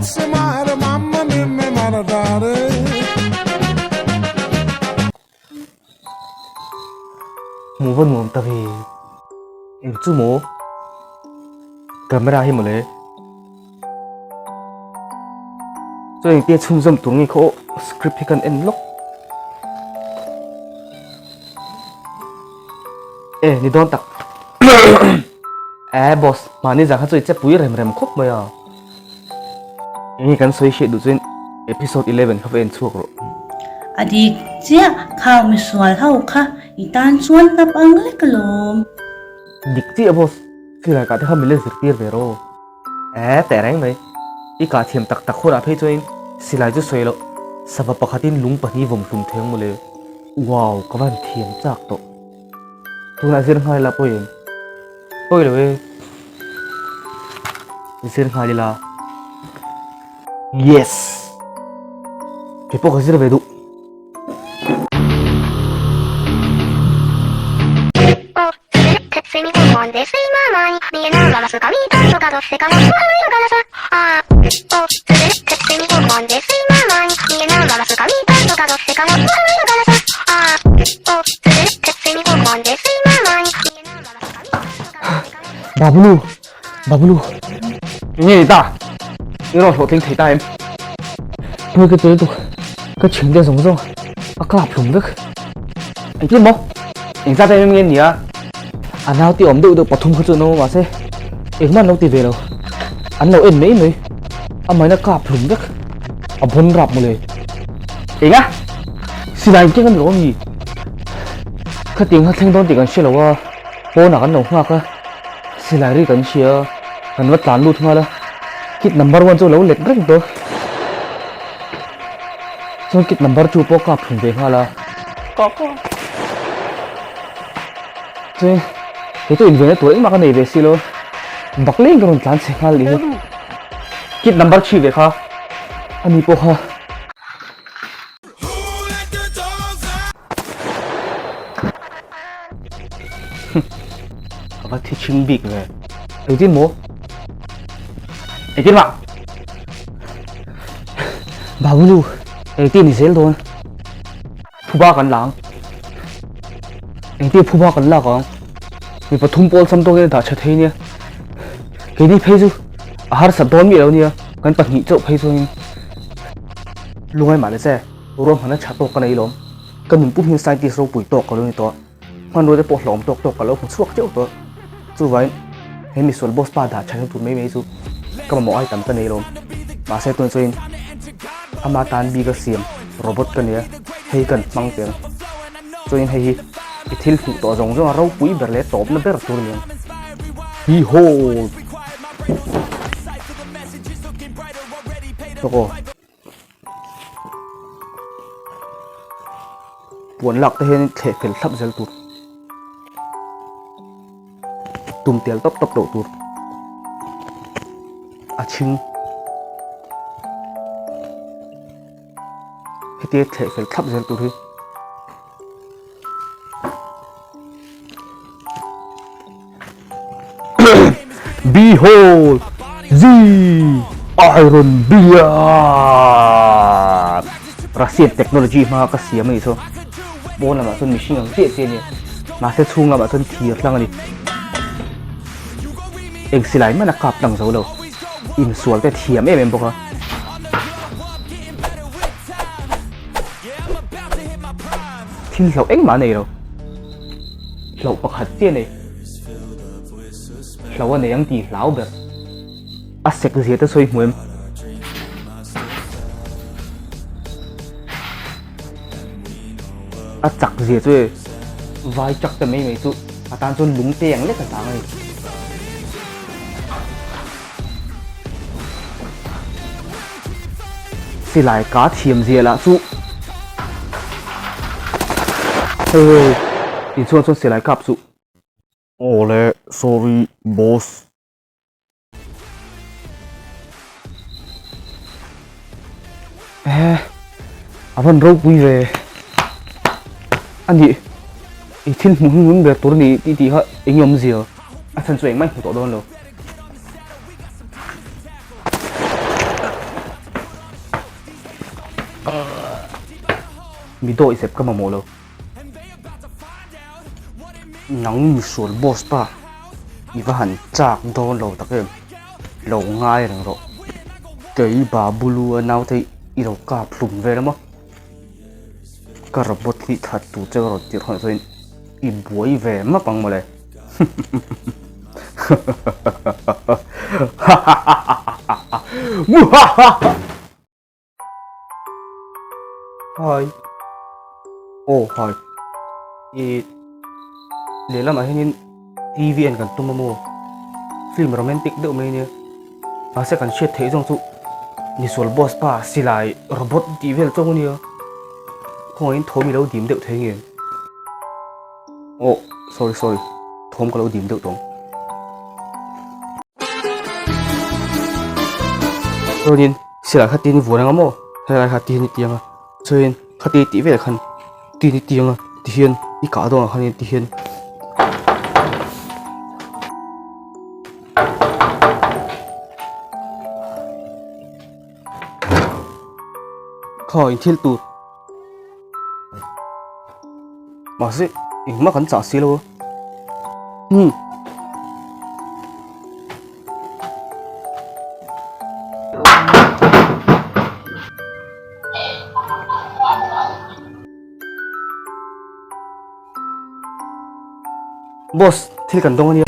Hmuh va nuam ta ve. Eng chu maw? Camera hi mawle. Chuan engtia chhunzawm tur nge kha aw script hi kan en lawk. E ni dawn tak. E boss, mahni zan kha chu i che pui rem rem khawp mai a. Enge kan sawi hriat duh chuan episode 11 kha va en chhuak rawh. A dik chiah, khang misual ho kha i tan chuan hnap ang lek alawm. Dik chiah boss, silai kah te kha min la zirtir ve rawh. E teh reng mai, i kah thiam tak tak hunah phei chuan silai chu sawi loh, sava pakhatin lung pahnih vawm hlum thei ang mawle. Wow, ka van thiam chak tawh. Tunah zir nghal ila pawi em? Pawi lo e. Zir nghal ila. Yes! Kei pawh ka zir ve duh. Bablu, Bablu. Nge ni ta? I rawn hlawhtling thei ta em? Pawi ka tel tuk. Ka chhing te zawng zawng a kap hlum vek. Engtin maw? Engzat em em nge nia? A nau ti awm deuh deuh pathum kha chu an awm a mahse engmah an lo ti ve lo. An lo en mai mai. Amahin a kap hlum vek. A bawn rap mawle. Enga? Silai keng a ni lo ami? Khatiang kha thleng dawn tih kan hre lo a, pawnah kan lo nghak a, silai ri kan hria a, kan va tlan lut nghal a, kit number one chu a lo let reng tawh. Chuan kit number two pawh kap thlum ve nghal a. Chuan kei chu invenna tur engmah ka nei ve si lo, bakleng ka rawn tlan chhe nghal leh hi. Kit number three ve kha ani pawh kha. A va thi chhing bik ve. Engtin maw? Engtin mah? Babulu, engtin ni zel dawn? Phuba kan la ang. Engtin phuba kan lak ang? Mi pathum pawl sam tawkin a dah tha thei nia. Keini phei chu a harsat dawn miah lo nia, kan pahnih chauh phei chuanin. Lungai mah le che, ruahmanna tha tawk ka nei lawm. Ka nun pum hian scientist ropui tawk ka lo ni tawh. Hmanrua te pawh hlawm tawk tawk ka lo hmu chhuak teuh tawh. Chuvain he misual boss pa dah tha tur mai mai chu ka mamawh ai tam ka nei lawm. Mahse tun chuan ama tan bik a siam robot ka nia, hei kan hmang teh ang. Chuanin hei hi i thil hmuh tawh zawng zawng a ropui ber leh tawpna ber tur a ni ang. Behold! Tawk aw. Puan lak te hian thleh fel thlap zel tur. Tum tel tawp tawp loh tur. A chhing. Hetia thleh fel thlap zel tur hi. Behold the Iron Beard! Russian technology hmanga ka siam a nih chu. Pawn lamah chuan mihring ang chiah chiah a ni. Mahse chhung lamah chuan thir hlang a ni. Eng silai hmanh a kap tlang zo lo. Insual te thiam em em bawk a. Thil hlauh engmah a nei lo. Hlauh pakhat chiah a nei. Hlauh a nei ang tih hlau ber. A sek zia te sawi hmu em? A chak zia chu e vai chak ta mai mai chu a tan chuan lung te ang lek a tang a ni. Silai ka thiam zia lah chu hei hei inchhuang chuan silai kap chu. Awle sorry boss. Eh a van ropui ve a nih i thil hmuh hnung ber tur a ni tih tih kha eng awmzia a chhan chu engmah i hmu tawh dawn lo. Mi dawih zep ka mamawh lo. Nang misual boss pa i va han chak dawn lo tak em. Lo ngai reng rawh. Kei Babulu a naute i lo kap hlum vel a maw? Ka robot hi that tur che ka rawn tirh hawn chuan i buai ve map ang mawle. Hi. Oh hi. I lehlamah hianin TV en kan tum a maw? Film romantic deuh mai ania. Mahse kan hriat theih zawng chu misual boss pa silai robot tih vel chauh ania. Khawngahin thawm i lo dim deuh thei nge? Oh sorry sorry thawm ka lo dim deuh tawng. Chuanin silai kha tin i vuan anga maw? Helai kha tin i ti anga chuanin khati tih vel khan tin i ti anga tihian i kah dawnah khanin tihian. Khaw in thil tur mahse engmah kan chah si lo a hmm Boss, thil kan dawng a nia.